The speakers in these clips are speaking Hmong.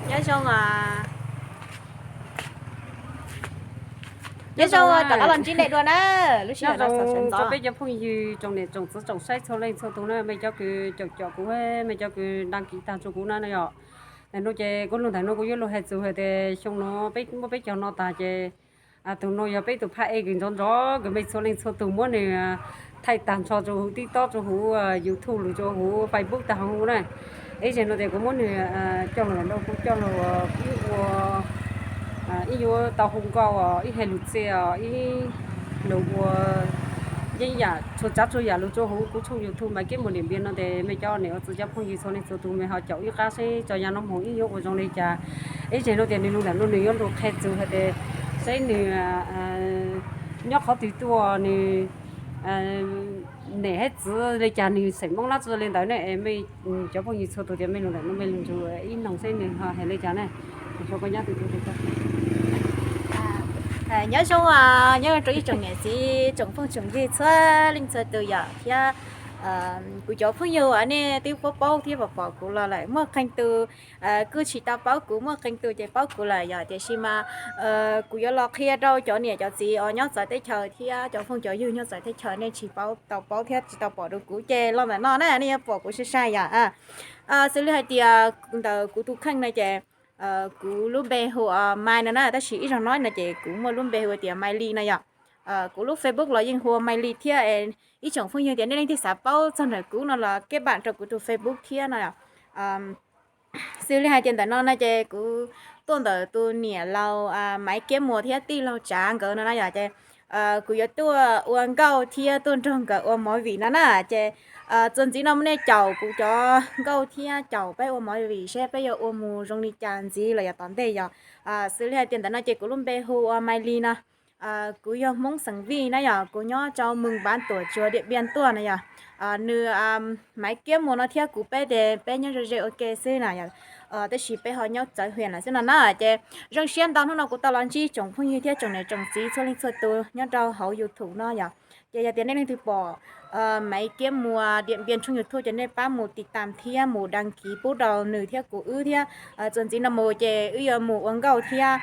Nyob zoo, nyob zoo, rov qab los ntsib nej dua na. Lub sij hawm no xov sawv ntxov rau peb cov phooj ywg tsoom niam tsoom txiv tsoom saib txhua leej txhua tus na, mej cov kws caum caum kuv, mej cov kws dag kiv tag rua kuv na yom. Ntawm nuav ces kuv lug ntawm nuav kuv yuav lug hais txug hais tias xyoo nuav peb muab peb caug no tag ces tus nuav yog peb tus phaj ej kws nrov nrov kws mej txhua leej txhua tug muab nwg thaij tag nrho rua huv TikTok, rua huv YouTube, lug rua huv Facebook tag huv na. Ib zaug nuav tias kuv muab nwg coj lug ntawm nuav, kuv coj lug ib ua, ib yuav tau hu nkauj, ib hais lug txiaj, ib lug ua yeeb yam txhua tsav txhua yam lug rua huv kuv tshooj YouTube Maiv Kiab Muas Diam Npiam no tes mej cov niam ua txiv cov phooj ywg txhua leej txhua tus mej ho caum ib qab seb tso ya nub moog ib yuav ua zoo li cas. Ib zaug nuav tias nwg lug ntawm nuav nwg yuav lug qha txug hais tias seb nwg nyob qhov twg tuaj, nwg niam hab txiv li cas, nwg xeem Moob dlaab tsi li ntawd ne. Es mej cov phooj ywg txhua tus tias mej lug ntawm nuav mej lug nrug ib noog seb nwg ho hais li cas ne. Nyob zoo, nyob zoo rau ib tsoom niam txiv tsoom phooj tsoom ywg txhua leej txhua tus yom, thiab kuv cov phooj ywg uas nej twb paub paub thiab pom pom kuv los lawm, muaj qee tus kuj tsis tau paub kuv, muaj qee tus ces paub kuv lawm yom. Tiam sis mas kuv yuav los qhia rau cov niam cov txiv uas nyob txawv teb chaws thiab cov phooj cov ywg nyob txawv teb chaws nej tsis paub, tau paub thiab tsis tau pom dua kuv ces los ntawm no na nej yuav pom kuv sai sai yom. Xws li hais tias ntawm kuv tus kheej no ces kuv lub npe hu ua Mai no na, tab sis ib zaug no no ces kuv muaj lub npe hu tias Mai Li no yom. Kuv lub Facebook los yeej hu ua Mai Li thiab. Ib tsoom phooj ywg tias nej leej twg xav paub txog ntawm kuv no los keb npam rau kuv tus Facebook thiab no. Xws li hais tias ntawm no no ces kuv tuaj ntawm tus niam laus Maiv Kiab Muas thiab tij laug Tsav nkawd no na yom. Ces kuv yuav tuaj ua nkauj thiab tuaj nrog nkawd ua movie no na. Ces txuas ntxiv no nej caum kuv cov nkauj thiab caum peb ua movie seb peb yuav ua mus zoo li cas ntxiv los yog tom ntej yom. Xws li hais tias ntawm no ces kuv lub npe hu ua Mai Li no. Kuv yog Hmoob xeem Vij na yom, kuv nyob rau moos Npav Tuam Tsuas Diam Npiam tuaj na yom. Nws Maiv Kiab Muas no thiab kuv peb ces peb nyob ze ze ua ke xwb na yom. Tab sis peb ho nyob txawv hiam lawm xwb no na. Ces zoo siab ntau hnub no kuv tau los ntsib tsoom phooj ywg thiab tsoom niam tsoom txiv txhua leej txhua tus nyob rau hauv YouTube no yom. Ces yog tias nej leej twg pom Maiv Kiab Muas Diam Npiam tshooj YouTube ces nej pab mus tiv tam thiab mus đăng ký pub rau nws thiab kuv wb thiab. Txuas ntxiv no mus ces wb yuav mus ua nkauj thiab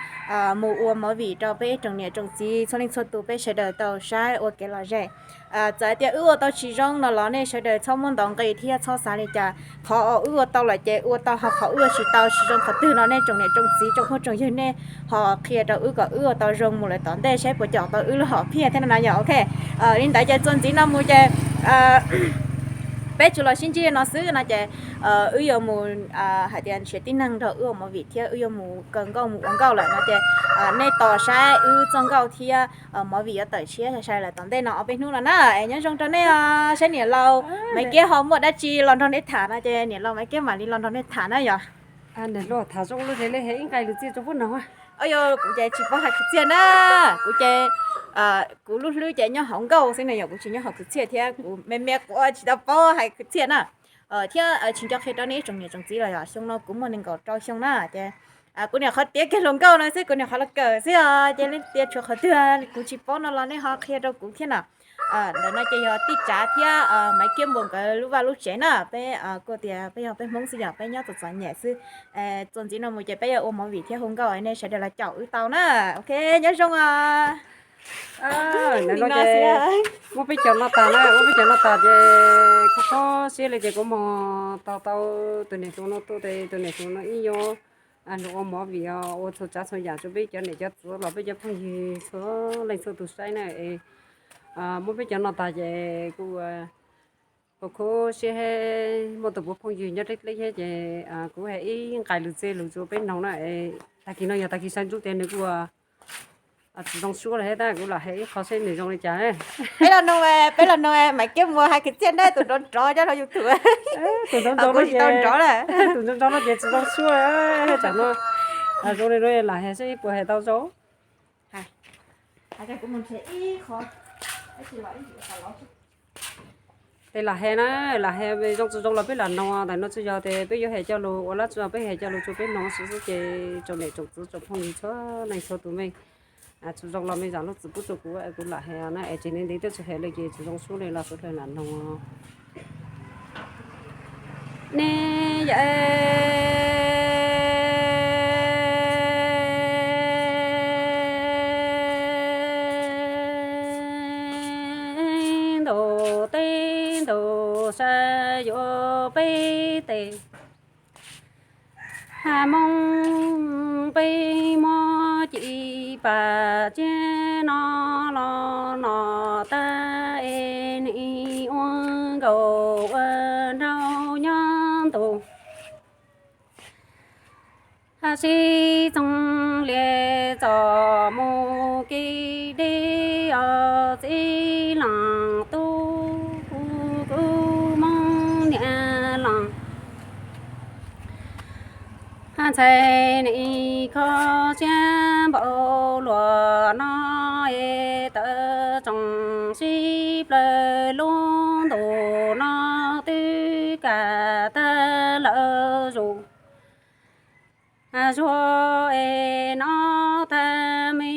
mus ua movie rau peb tsoom niam tsoom txiv txhua leej txhua tus peb sawv daws tau saib ua kev lom zem. Txawm tias wb ua tau tsis zoo no los nej sawv daws txhob muab ntaus nqi thiab txhob xav li cas. Qhov wb ua tau lawm ces ua tau, ho qhov wb ua tsis tau tsis zoo qhov twg no nej tsoom niam tsoom txiv tsoom phooj tsoom ywg nej ho qhia rau wb kom wb ua tau zoo mus lawm tom ntej saib puas caum tau wb lub hom phiaj thiab no na yom. Ok, li ntawd ces txuas ntxiv no mus ces peb tsuas los sib ntsib no xwb no ces wb yuav mus hais tias nrhiav tib neeg nrog wb ua movie thiab wb yuav mus kaw nkauj mus ua nkauj lawm no ces nej tos saib wb txoj nkauj thiab movie yuav tawm tshiab sai sai lawm tom ntej no ob peb hnub no na. Es nyob zoo rau nej os, saib niam laus Maiv Kiab ho muaj dab tsi los nrog nej tham no ces niam laus Maiv Kiab mam li los nrog nej tham na yom. Tham zoo li ib nqai lus txiaj rau puab noog. Kuv ces tsis paub hais kwv txhiaj na, kuv ces kuv lub hlwb ces nyob hauv nkauj xwb na yom, kuv tsis nyob hauv kwv txhiaj thiab kuv me me quav tsis tau paub hais kwv txhiaj na. Thiab tsis nco qhia rau nej ib tsoom niam tsoom txiv los yom, xyoo no kuv muaj nees nkaum rau xyoo na ces kuv niam qhov tiav kiag hluas nkauj no xwb, kuv niam qhov los kawm xwb os, ces leej tias tshuav qhov twg kuv tsis paub no los nej ho qhia rau kuv thiab na. Ntawm no ces yog tij Tsav thiab Maiv Kiab Muas nkawd lub vaj lub tsev na, peb kuj tias peb yog peb Hmoob xwb yom, peb nyob txom txom nyem xwb. Txuas ntxiv no mus ces peb yuav ua movie thiab hu nkauj nej sawv daws los caum wb tau na. Ok, nyob zoo os. Muab peb caug no tag na, muab peb caug no tag ces kho kho siab li ces kuv moog tau tau tus niam hluas no tuaj, tus niam hluas no ib yuav lug ua movie os, ua txhua tsav txhua yam rau peb cov niam cov txiv los peb cov phooj ywg txhua leej txhua tus saib na. Muab peb caug no tag ces kuv kho kho siab, muaj tus puav phooj ywg nyob deb deb thiab ces kuv hais ib nqai lus txiaj lus rau peb noog na. Tag kis no yog tag kis sawv ntsug tias nws kuj tsis zoo suab li thiab, tab kuv lam hais ib qho seb nws zoo li cas. Peb los noog, peb los noog Maiv Kiab Muas hais kwv txhiaj na, tus nrov nrov nyob rau YouTube. Tus nrov nrov no ces, tus nrov nrov no ces tsis zoo suab. Tsam no zoo li no lam hais seb puas hais tau zoo. Tes lam hais na, lam hais zoo tsis zoo los peb lam noog, ntawm no tsis yog tias peb yuav hais coj lug ua dab tsi, peb hais coj lug rau peb noog xwb xwb ces tsoom niam tsoom txiv tsoom phooj ywg txhua leej txhua tus mej, tsis zoo los mej zam lub txim pub rau kuv, kuv lam hais na, es tsis ntev ntev twb tsis hais li ces tsis zoo suab li los sawv daws lam noog. Ne yom. tes. Hmoob peb muab ci pas tsiab no los no tag es nim ua nkaus ua nraug nyob ntu. Sib txoog lias txom mus kev deb os txiv laus tub, kuv Hmoob niam laus. Ntxhais nim kho siab npaum luag no es tawm tsoom sib plaws lub ntuj no twb kam tag lawm zus. Zuag es no tag me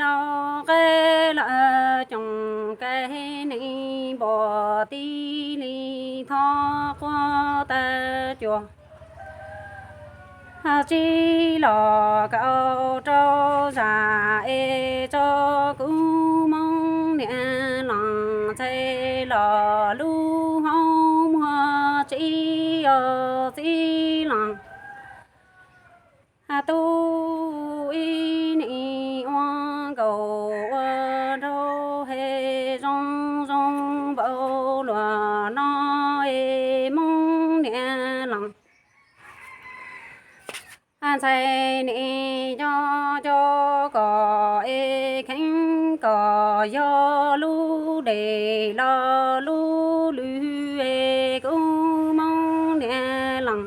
laus qab lawm coom kaim nees npom tib li thov quaj tag cuag. Tsis los kaum rau zam es tso kuv Hmoob niam laus ntxhais los lub hoob muag tsis yog txiv laus. Tub ib nim ua nkaus ua nraug es zoo zoo npaum luag no es Hmoob niam laus. Ntxhais nim nco nco kom es kheev kom yog lub dej los lub lwg es kuv Hmoob niam laus.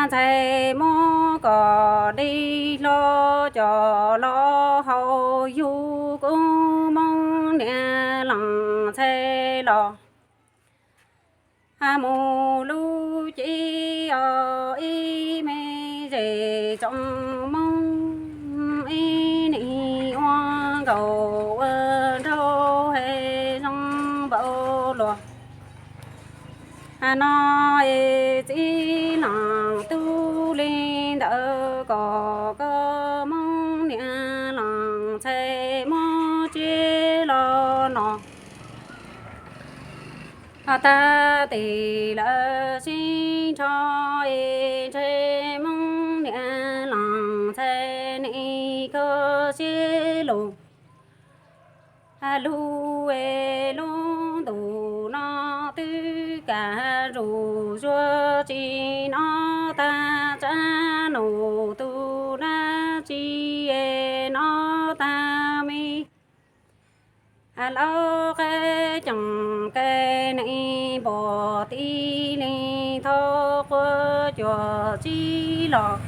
Ntxhais muab kom dej hlo coj los haus yug kuv Hmoob niam laus ntxhais los. Mus lub cev os ib me zej tsoom Hmoob ib nim ua nkaus ua nraug es zoo npaum luag no es txiv laus tub li ntawd kom koj Hmoob niam laus ntxhais muab tsiab los no. Tag tes lawm sib nrho es ntshe Hmoob niam laus ntxhais nim kho siab lug. Lug es lub ntuj no twb kam zuj zus tsis nov tag tsab num tus dab tsi es nov tag me. Laus qab coom kaim nees npom tib li thov quaj cuag tsis los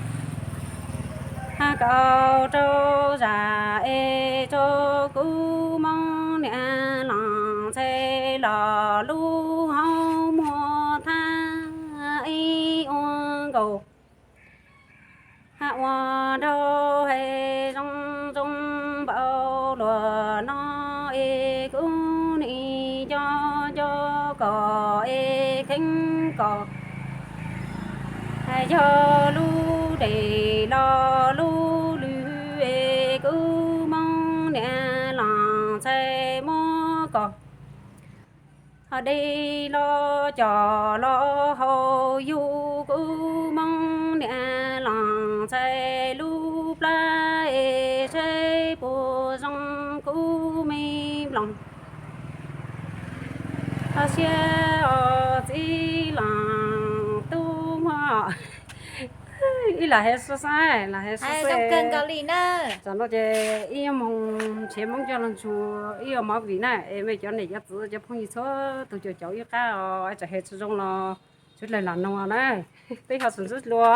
kaum rau zam es tso kuv Hmoob niam laus ntxhais los lub hoob muag thab ib ua nkaus ua nraug es zoo zoo npaum luag no es kuv nim nco nco kom es kheev kom yog lub dej los lub lwg es kuv Hmoob niam laus ntxhais muab kom dej los coj los haus yug kuv Hmoob niam laus ntxhais lub plab es saib puas zoo kuv me nploos. Siab os txiv laus tub muab ib lam hais xwb xwb, lam hais xwb xwb. Tam no ces ib yuav moog nrhiav Hmoob coj los ntsuag, ib yuav movie na, es mej cov niam cov txiv cov phooj ywg txhua tug caum caum ib qab os, tsam hais tsis zoo los tsuv dlawg lam noog na, peb ho tsis ntxub dlua.